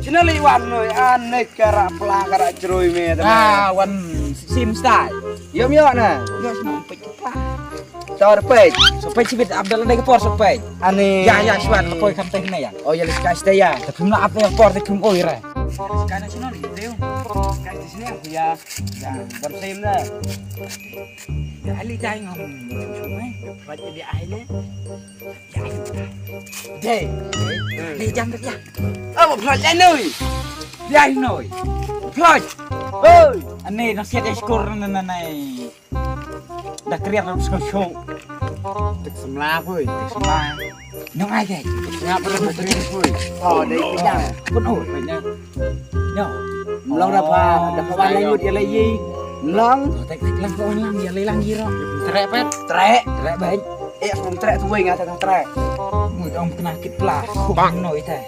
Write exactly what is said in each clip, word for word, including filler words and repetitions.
Sino lei wan noi, ane kara pla kara chroi me ta. Ah, wan sim stai. Yom yo na. Yo sino pek pla. Tor pek. So pek sibit Abdul dei ka por so pek. Ane. Ya, ya, shwan ka poi kam teh ne ya. Oh, ya lei skai stai ya. Tapi mla ap ya por te kum oi re. Skai na sino lei teu. Skai stai sino ya. Ya, wan sim na. Ya, ali dai ngam. Bai dia ai ne. Dei. Dei jam dia. Amo phloj lai noi. Lai noi. Phloj. Oi. Ani nasihat ya syukur na na nai. Da kriar na sngau sho. Tek semla poi. Tek semla. Nong ai dei. Ngap ber tek poi. Oh, dei jam. Pun oh, ne. Yo. Mlong da pha, da pha wan lai ngut ya lai yi. Mlong. Tek tek lang pha wan lang ya lai lang yi ro. Trek pet. Trek. Trek bai. Eh, kum trek tu wei nga ta trek. Mut ong kena kit pla. Bang noi te.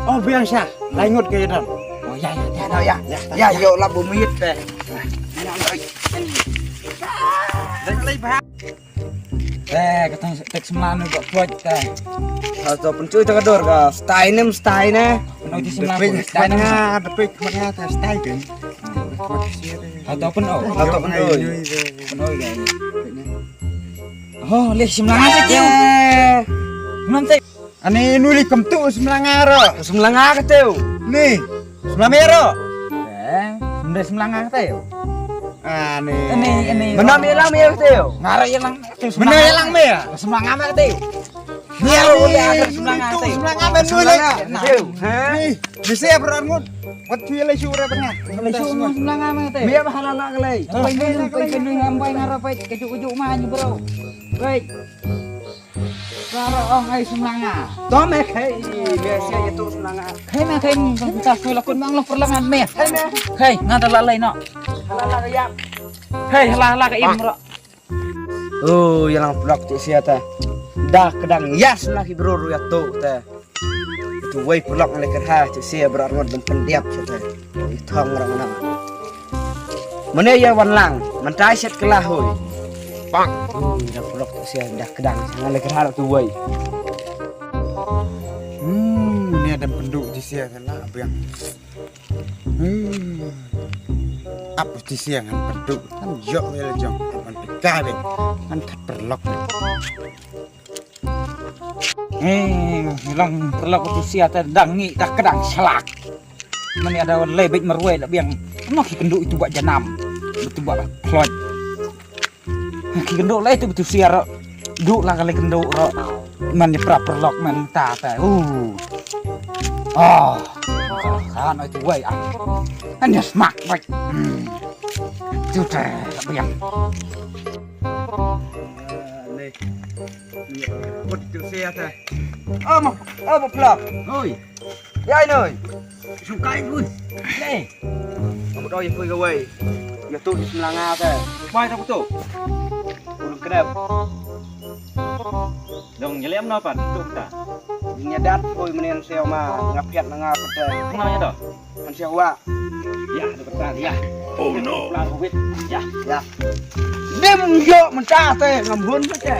Oh, biang sha. Lai ngut ke dan. Oh, ya, ya, ya. Ya, ya. Ya, yo lap bu mit te. Ya, ya. Dah lai bah. Eh, ka tang tek semla nu ka kuat ka. Ka to pun cuy ta ka dor ka. Stai nem, stai ne. Pun uji semla pun, stai nem. Nga, depik khmat nga ta stai kan. Ka to pun oh, ka to pun oi. Pun oi ka. Oh, leh semla nga ta kiu. Nanti. Ani nu li kam tu semla nga ro. Semla nga ka teu. Ni. Semla me ro. Eh, semla semla nga ka teu. Ani. Ani, ani. Mana me lang me ka teu. Ngara ye lang. Mana ye lang me ya. Semla nga me ka teu. Ni ro le ada semla nga ka teu. Semla nga me nu le. Teu. Ha? Ni, ni se beran ngut. Wat tu ye le shu re tengah. Le shu semla nga me ka teu. Me ba halala ka le. Pai ni, pai ni ngam pai ngara pai. Kejuk kejuk ma ni bro. Pai. Sara ong ai semlanga. To me khai, me sia ïa to semlanga. Khai me khai, ta sui lakun mang lo perlangan me. Khai me. Khai, nga da la lai no. Hala la ya. Khai, hala hala ka im ro. Oh, ïa lang plak tu sia ta. Da kedang ïa semla ki bro ru ïa to ta. Tu wei plak le kerha tu sia bro ngot dum pendiap sia ta. Thong rang na. Mane ïa wan lang, mynta shet kylla hoi. Bang. Hmm, da pulok sia da kdang, nga leh kyrhal tu wei. Hmm, mane da pynduh ti sia kylla biang. Hmm. Ap ti sia ngan pynduh, ngan yok ïa la jong, ngan pika biang, ngan khat pyrlok. Eh, ngilang pyrlok tu sia te dang ngi da kdang shlak. Mane ada leh beit marwei la biang. Noh ki kynduh itu ba janam. Itu ba phloj. Ki kynduh leh itu betu sia ro. Duh la kali kynduh ro. Man ni pra pyrlok man ta ta. Uh. Ah. Kan itu wei ah. An ya smak wei. Hmm. Tu te la biang. Ni. Ni. Kut tu sia ta. Amo, amo phlok. Hoi. Ïa noi. Sukai pun. Leh. Kamu doi pui kawai. Ïa tu di semlanga te. Pai tak tu. Ulung kedap. Dong nyelem no pan tu ta. Nya dat pui menen seo ma ngapiat na ngap te. Kenapa ya tu? Kan seo wa. Ya, tu betul ya. Oh no. Lang wit. Ya. Ya. Dem yo mentah te ngam hun te.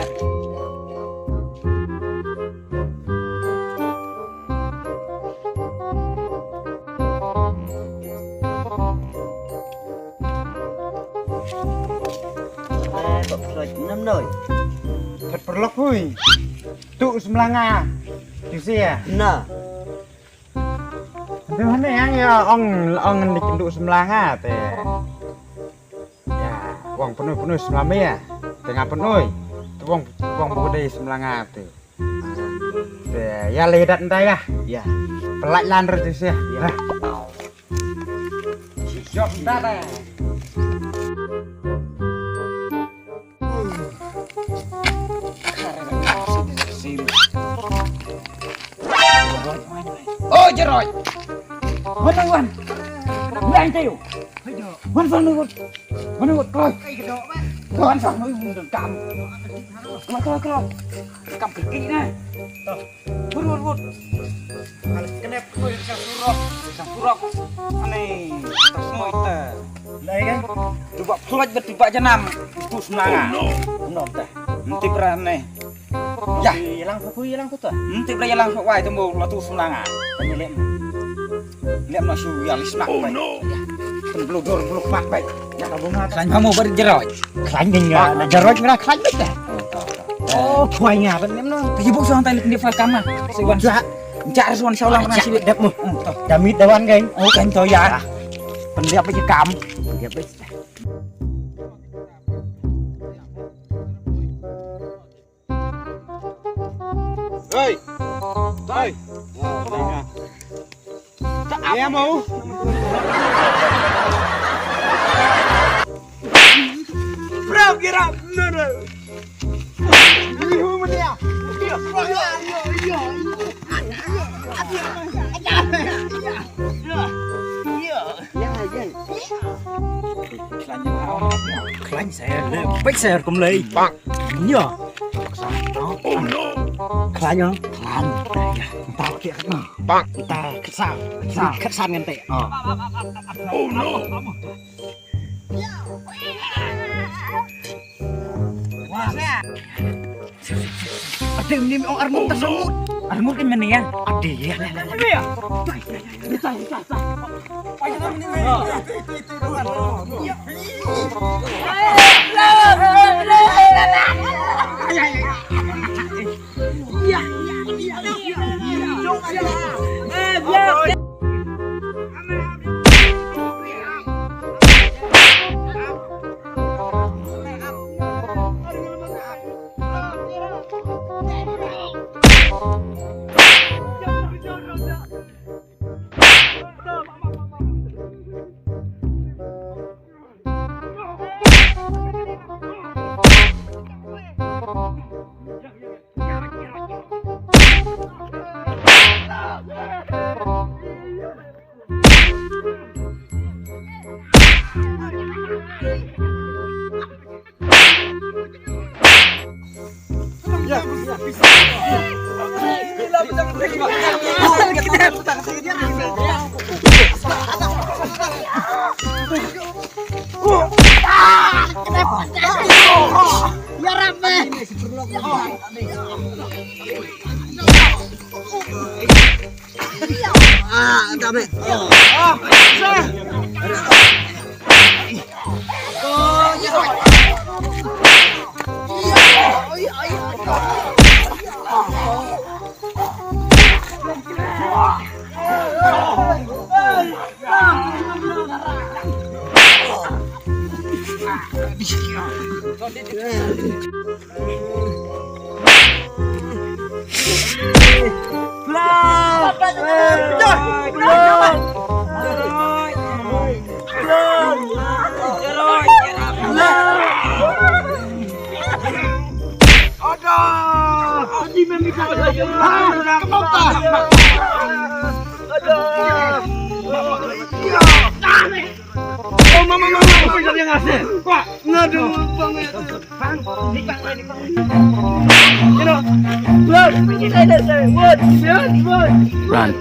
Phet pyrlok hui. Tu semlanga. Tu sia. Na. Tu hane yang ya ong ong ni kendu semlanga te. Ya, wang penuh-penuh semlama ya. Tengah penuh. Tu wang wang budai semlanga te. Te, ya le dat nta ya. Ya. Pelak lan re tu sia. Ya. Jok nta ta. Oh, jeroj. Mana wan? Lain tayo. Wan, wan, wan. Mana wan? Koi. Tuan sang noi mun dengkam. Kemana tuan kau? Dengkam kerikil na. Tuh. Bud, bud, bud. Kalau kenep kau yang sang surok, sang surok. Aneh, tas noi ta. Lai kan? Cuba pelat bet cuba jenam. Itu semanga. Nom ta. Nanti berani. Ya. Hilang buku, hilang buku. Hmm, tip raya lang sok wai tembu latu sunanga. Tanya lem. Lem na su ya lisnak bai. Ya. Pen beludor beluk mat bai. Ya ka bunga. Klan kamu ber jeroj. Klan ni ya, na jeroj ngera klan bai teh. Oh, kuai nya kan nem no. Kaji bu sang tai lek ni fa kama. Siwan. Ja. Jar suan saulang na si dep mu. Damit dawan kan. Oh, kan to ya. Pen dia apa je kam. Pen dia apa je. Hei! Hei! Ya, mau? Bro, get up! No, no! Ihu mania! Klan saya le, baik saya kumlei. Bang. Nya. Oh no. Klan nya. Klan. Ya, entar ke na. Bang. Entar kesan. Kesan, kesan ngan te. Oh. Oh no. Wah. Ada ni ong armut tersebut. Armut kan mana ya? Ada ya. Ada ya. Ah, dame. Oh, mama, mama, apa yang dia ngasih? Pak, ngadu, bang, ya. Bang, ni bang, ni bang. You know, look, I just say, what? Yeah, what? Run.